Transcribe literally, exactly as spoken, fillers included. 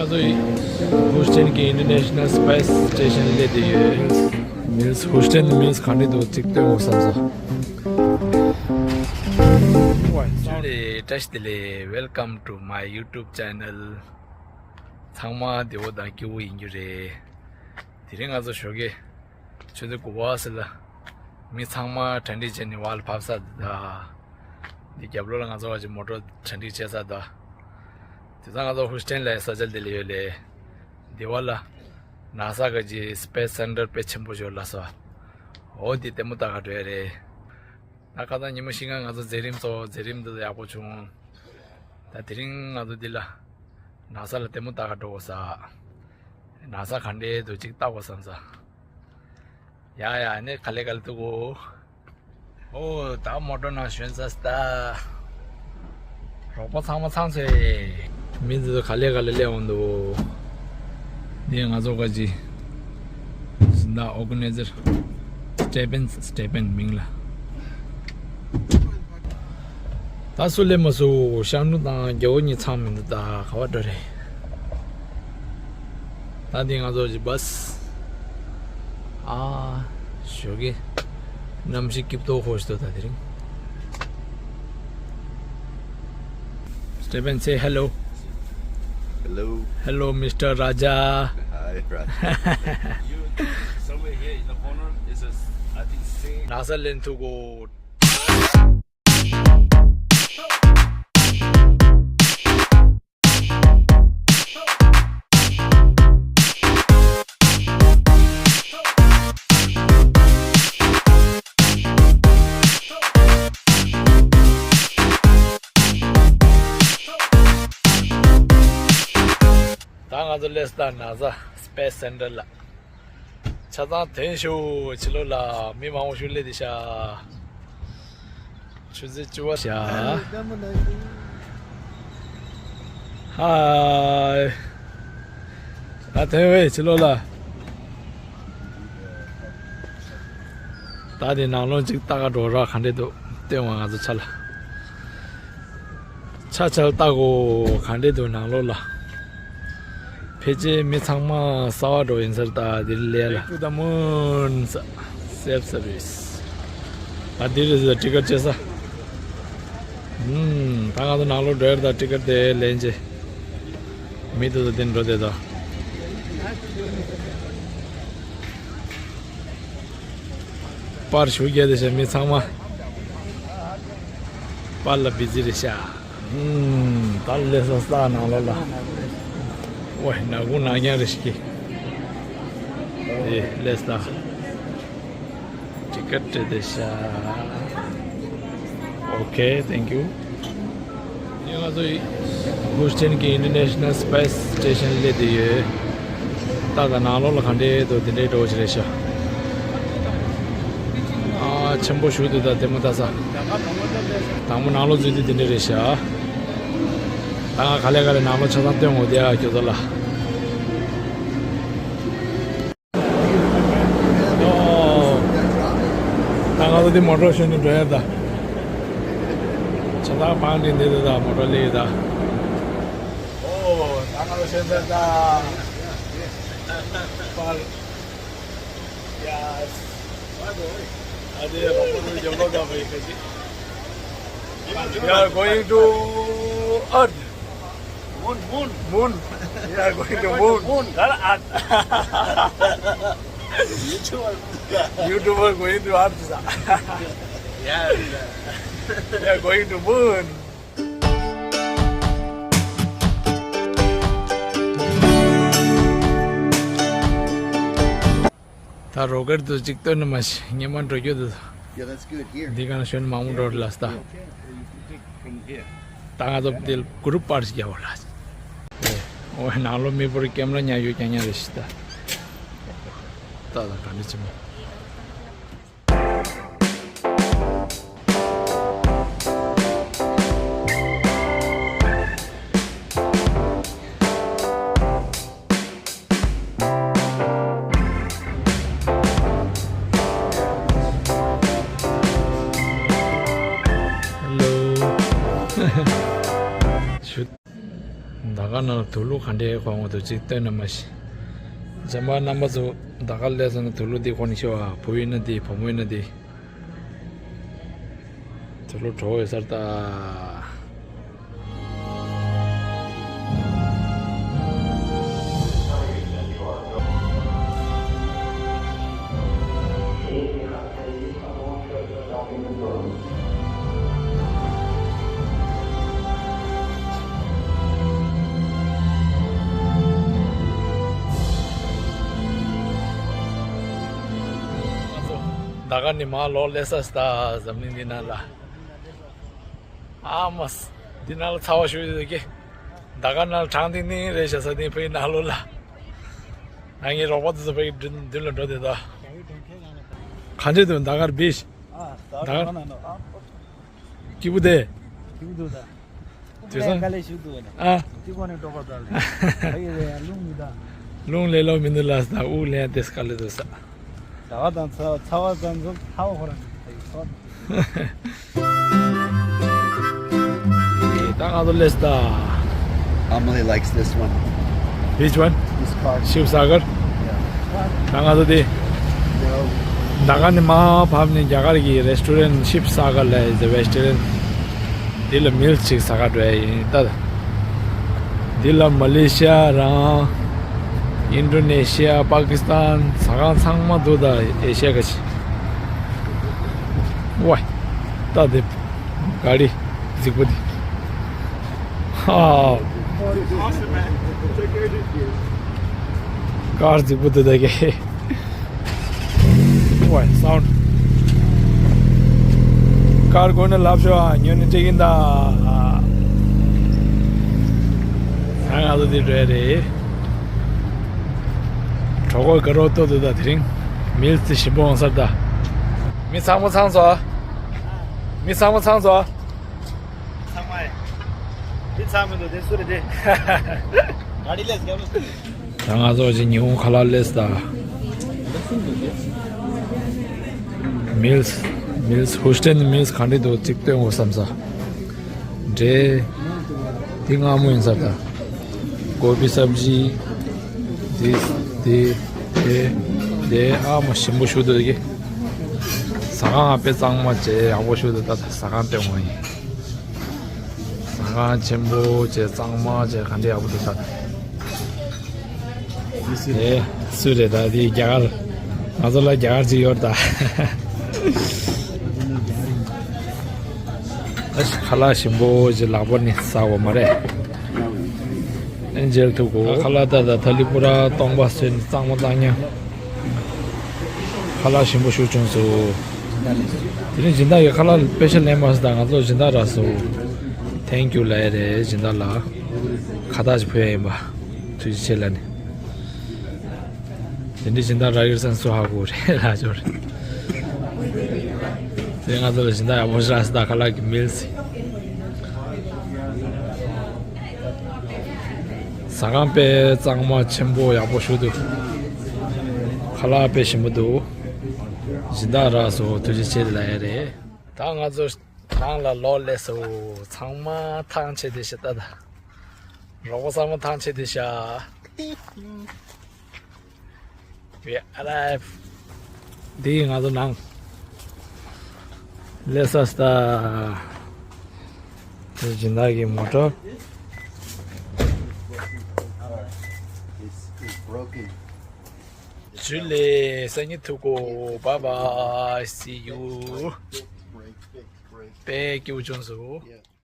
ང་ཚོ་ཧུའུ་སྟན་གྱི་International Space Station སླེབས་བསྡད་ཡོད། མིལ་ཧུའུ་སྟན་མིལ་ག་འདྲ་འདུག་ཅིག་སྟོན་དགོས་བསམ་སོང་། བཀྲ་ཤིས་བདེ་ལེགས། Welcome to my YouTube channel. ཚང་མ་བདེ་པོ་དང་སྐྱིད་པོ་ཡིན་རྒྱུ་རེད། དེ་རིང་ང་ཚོ་ཞོགས་ཀས་ཆུ་ཚོད་དགུ་པ་ཟེར་ལ། མི་ཚང་མ་གྲ་སྒྲིག་བྱས་ནས་བར་ལ་ཕབ་ས་དང་། འདི་རྒྱབ་ལོགས་ལ་ང་ཚོ་བ་ཅིག་མོ་ཊ་གྲ་སྒྲིག་བྱས་ས་དང་། དེ་ཚོ་ང་ཚོ་ཧུའུ་སྟན་ལ་ས་ཆ་དེ་ལ་ཡོད་ལེ། འདི་བ་ལ་ནཱ་ས་གི་ཅིག་སི་པེ་སི་སེན་ཊར་དཔེ་ཆེན་པོ་ཞིག་ཡོད་ལབ་སོང་། འོ་འདི་ལྟད་མོ་ལྟ་ག་འགྲོ་ཡ་རེད། ད་ཁ་སང་ཉི་མ་ཤིང་ཀ་ང་ཚོ་མཛད་རིམ་ཚོགས། མཛད་རིམ་འདི་ཚོ་ཡག་པོ་བྱུང་། ད་དེ་རིང་ང་ཚོ་འདི་ལ་ནཱ་ས་ལ་ལྟད་མོ་ལྟ་ག་འགྲོ་དགོས་ས། ནཱ་ས་ག་འདྲའི་འདུག་ཅིག་ལྟ་དགོས་བསམ་ས། ཡ་ཡ། ཨ་ནི་ག་ལེ་ག་ལེ་འདུག་གོ། ཨོ་ད་མོ་ཊ་ནང་ཞོན་ས་སྟ། རོགས་པ་ཚང་མ་ཚང་ཚེ། མི་འདི་ཚོ་ག་ལེ་ག་ལེ་སླེབས་འོང་འདུག་འདི་ང་ཚོ་ག་ཅི། ཟིན་ད་ཨོར་ག་ནའི་ཛར། སི་ཊེ་ཕེན། སི་ཊེ་ཕེན་མིང་ལ། ད་སུ་སླེབས་མ་སུ་ཤར་ནུ་དང་རྒྱལ་པོ་གཉིས་ཚང་མི་འདུག་ད་ག་བ་འགྲོ་རེད། ད་འདི་ང་ཚོ་གི་བྷ་སི། ཨ། ཞོགས་ཀས་གནམ་གཤིས་སྐྱིད་པོ་ཁོ་ཞིག་འདུག་ད་དེ་རིང་། Stephen, say hello. Hello. Hello, Mister Raja. Hi, Raja. You, somewhere here in the corner is a, I think, same. ནཱ་ས་ལེན་ཐུག་གོ། ད་ང་ཚོ་སླེབས་ད་ནཱ་ས་སི་པེ་སི་སེན་ཊར་ལ། ཆ་ཚང་ཐོན་ཤོག་ཕྱི་ལོགས་ལ་མི་མང་པོ་ཞིག་སླེབས་བསྡད་ཤག་ཆུ་ཚོད་བཅུ་པ་ཤག་ཧའི། ད་ཐོན་བས་ཕྱི་ལོགས་ལ། ད་དེ་ནང་ལོགས་ཅིག་ལྟ་ག་འགྲོ་ར། ག་འདྲས་འདུག་སྟོན་བ་ང་ཚོ་ཆ་ལ། ཆ་ཆ་ལ་ལྟ་གོ། ག་འདྲས་འདུག་ནང་ལོགས་ལ། ཕལ་ཆེར་མི་ཚང་མ་གསར་པ་འགྲོ་ཡིན་ས་རེད། ད་འདིར་སླེབས་ལ། Back to the moon. Self service. ད་འདི་རེད་ཟེར། ཊི་ཀེ་ཊི་བཅད་ས། ཨུམ། ད་ང་ཚོ་ནང་ལོགས་འགྲོ་ཡ་རེད། ད་ཊི་ཀེ་ཊི་དེ་ལེན་བྱས། མི་དེ་ཚོ་དེ་འགྲོ་བསྡད་ད། པར་ཞུ་རྒྱུ་དེ་བྱས། མི་ཚང་མ་པར་ལ་བི་ཛི་རེད་ཤག་ཨུམ། ད་སླེབས་སོང་ས་ནང་ལོགས་ལ། ཝེ། ནག་ཁུང་ནག་རྐྱང་རེ་ཞིག་གིས། ཨེ། སླེབས་ད། ཊི་ཀེ་ཊི་སྤྲད་བསྡད་ཤག Okay, thank you. ང་ཚོ་ཧུའུ་སྟན་གྱི་International Space Station སླེབས་བསྡད་ཡོད། ད་ད་ནང་ལོགས་ལ་ག་འདྲས་འདུག་དེ་འདྲས་འགྲོ་ཅི་རེད་ཤག་ཨ། ཆེན་པོ་ཞིག་འདུག་ད་ལྟད་མོ་ལྟ་ས། དང་པོ་ནང་ལོགས་འཛུལ་དུས་དེ་འདྲས་རེད་ཤག་ད་ང་ག་ལེ་ག་ལེ་ནང་ལོགས་ཆ་ཚང་སྟོན་འོང་དེ། ཨ། ཁྱོད་ཚོ་ལ། ཨོ། ད་ང་ཚོ་འདི་མོ་ཊ་ཞོན་དུ་འགྲོ་ཡ་ད། ཆ་ཚང་བང་སྒྲིག་འདི་ད་མོ་ཊ་སླེབས་ད། ཨོ། ད་ང་ཚོ་ཞོན་ཚར་ད། པར། Yes. ཨ་དེ་རོགས་པ་ཚོ་ཡོང་གོ་ག་བའི་ཁ་ཅིག We are going to Earth. Moon, moon. Moon. We are going to moon. Moon, not Earth. YouTuber. YouTuber going to Earth, sir. Yeah. We are going to moon. ད་རོ་ཀེཊ་དུ་གཅིག་བཏོན་ནི་མ་ཤི། ངེས་མ་འགྲོ་རྒྱུ་དུ། Yeah, that's good. Here. འདི་ག་ན་ཞོན་མང་པོ་འགྲོ་ལ་སྟ། From here. ད་ང་ཚོ་འདི་གུ་རུབ་པར་ཞིག་རྒྱག་འོ་ལ། འོ་ནང་ལོ་མི་བོར་ཀེམ་ར་ཉར་ཡོད་ཀྱང་ཉར་རེ་ཞིག་ད། ད་ད་ག་འདྲ་ཅི་མོ། Hello. ཞུ། ཟླ་དཀར་ནང་དུག་ལོག་ག་འདྲའི་གོན་དགོས་འདུག་ཅིག་སྟོན་ན་མ་ཤེས། རྗེས་མ་རྣམ་པ་ཚོ་ཟླ་དཀར་སླེབས་སོང་ན་དུག་ལོག་འདི་གོན་ནས་ཤོག་ཨ། བུ་ཡིན་ན་འདི་བུ་མོ་ཡིན་ན་འདི། དུག་ལོག་བྲོ་བའི་སར་ད། ཟླ་དཀར་ནས་མར་ལོག་སླེབས་ས་ད་འཛམ་གླིང་འདི་ནང་ལ། ཨ་མ། འདི་ནང་ལ་ཚ་བ་ཞུ་ཡོད་ཀི། ཟླ་དཀར་ནང་ལ་གྲང་ཏིང་ཏིང་རེད་བྱ་ས་དེ་ཕའི་ནང་ལོགས་ལ། ང་ངའི་རོགས་པ་དེ་ཚོ་ཕའི་མདུན་མདུན་ལ་འགྲོ་དེ་ད། གང་བྱེད་དུ་ཟླ་དཀར་བིཆ། ཨ། ཟླ་དཀར་ནང་ལ། ཨ། སྐྱིད་པོ་དེ། སྐྱིད་པོ་འདུག་ད། དུས་སང་། དཀའ་ལས་ཞུ་འདུག་ནས། ཨ། སྐྱིད་པོ་ནས་འགྲོ་པ་ད་ལས། ཨ་ཡེ་རེད་ཡ་རླུང་མི་ད། རླུང་ལས་ལོ་མི་འདུག་ལ་ས་དབུགས་ལེན་ཏེ་དཀའ་ལས་འདུག་ས། ཟླ་བ་དང་ཚ་ཚ་བ་དང་ཚ་ཚ་བ་ཁོ་རང་གི་ཚ་ཡི་ཚོགས། ད་ང་ཚོ་སླེབས་ད། Emily likes this one. Which one? This car. ཤིབ་ས་གར། Yeah. ད་ང་ཚོ་དེ། No. ཟླ་དཀར་ནས་མར་བབས་ནས་རྒྱ་གར་གྱི་རེ་སི་ཊོ་རན་ཤིབ་ས་གར་ལ་ཡི་ཟེ་ཝེ་སི་ཊི་རན། འདི་ལ་མིལ་ཅིག་ཟ་ག་འགྲོ་ཡ་ཡིན་ད། འདི་ལ་མ་ལེ་ཤི་ཡ་རང་། ཨིན་ཌོ་ནེ་ཤི་ཡ། པ་ཀི་སི་ཐན། ཟ་ཁང་ཚང་མ་འདུག་ད་ཨེ་ཤི་ཡ་ག་ཅི། ཝའི། ད་འདི་ག་རི་རྫིག་པོ་འདི། ཧ། ཀར་རྫིག་པོ་འདུག་ད་གེ། ཝའི་སའུན་ཌི། ཀར་གོ་ནས་ལབ་ཤོག་ཨ། ཉོ་ནས་སྤྲད་ཀྱིན་ད། ང་ང་ཚོ་འདི་འགྲོ་ཡ་རེད། གྲོད་ཁོག་དགའ་རབ་ཏོག་ཏོ་ད། དེ་རིང་མིལ་ཙི་ཞིམ་པོ་འོང་ས་ད། མི་ཚང་མ་ཚང་སོང་། མི་ཚང་མ་ཚང་སོང་། ཚང་མ་ཡ། མི་ཚང་མི་འདུག་དེ་སུ་རེད་དེ། ག་རི་ལས་རྒྱབ་ལ། ད་ང་ཚོ་ཅིག་ཉི་ཧོང་ཁ་ལག་སླེབས་ད། མིལ་སི། མིལ་སི། ཧུ་སི་ཊན་མིལ་སི་ག་འདྲ་འདུག་ཅིག་སྟོན་དགོས་བསམ་ས། འདྲེ། འདི་མངར་མོ་ཡིན་ས་ད། གོ་བི་སབ་ཇི། འདི། འདི། དེ། དེ། ཨ་མ་ཞིམ་པོ་ཞུ་འདུག་གི། ཟ་ཁང་དཔེ་གཙང་མ་བྱས་ཡག་པོ་ཞུ་འདུག་ད་ད་ཟ་ཁང་སྟོན་དགོས་ཡིན། ཟ་ཁང་ཆེན་པོ་བྱས་གཙང་མ་བྱས་ག་འདྲ་ཡག་པོ་འདུག་ད། ཨེ། སུ་རེད་ད་དེ་རྒྱ་གར། ང་ཚོ་ལ་རྒྱ་གར་ཅིག་ཡོད་ད། ཨ་ཤི་ཁ་ལག་ཞིམ་པོ་ཅིག་ལག་པ་ནས་ཟ་དགོས་མ་རེད། ཨེན་ཇེལ་ཐུག་གོ། ཁ་ལག་ད་ད་ཐ་ལི་པུ་ར་སྟོང་པ་སོན་གཙང་མ་གཙང་ཉག་ཁ་ལག་ཞིམ་པོ་ཞིག་བྱུང་སོང་། དེ་རིང་སྦྱིན་བདག་གིས་ཁ་ལག་དཔེ་ཆ་ལེན་མ་སོང་ད། ང་ཚོ་སྦྱིན་བདག་རག་སོང་། ཐེང་ཀྱུ་ལབ་ཡ་རེད་སྦྱིན་བདག་ལགས། ཁ་བཏགས་ཅིག་ཕུལ་ཡ་ཡིན་པ། ཐུགས་རྗེ་ཆེ་ལབ་ནས། དེ་འདྲའི་སྦྱིན་བདག་རག་གི་རེད་ཟེར་ན་སུ་ཧ་གོ་རེད་ལབ་ཆོག་རེད། དེ་ང་ཚོ་ལ་སྦྱིན་བདག་ཡག་པོ་ཞིག་རག་སོང་ད། ཁ་ལག་གི་མིལ་སི། ཟ་ཁང་དཔེ་གཙང་མ་ཆེན་པོ་ཡག་པོ་ཞིག་འདུག་ཁ་ལག་དཔེ་ཞིམ་པོ་འདུག་སྦྱིན་བདག་རག་སོང་། ཐུགས་རྗེ་ཆེ་ལབ་ཡ་རེད། ད་ང་ཚོ་ནང་ལ་ལོག་སླེབས་སོང་། ཚང་མ་ཐང་ཆད་བསྡད་ཤག་ད་ད། རོགས་པ་ཚང་མ་ཐང་ཆད་བསྡད་ཤག We arrive. འདི་ང་ཚོ་ནང་སླེབས་ས་ད། དེ་སྦྱིན་བདག་གི་མོ་ཊ། It's, it's broken. ཇུ་ལེ། སང་ཉིན་ཐུག་གོ། Bye bye, see you. དཔེ་སྐྱིད་པོ་བྱུང་སོང་། Yeah.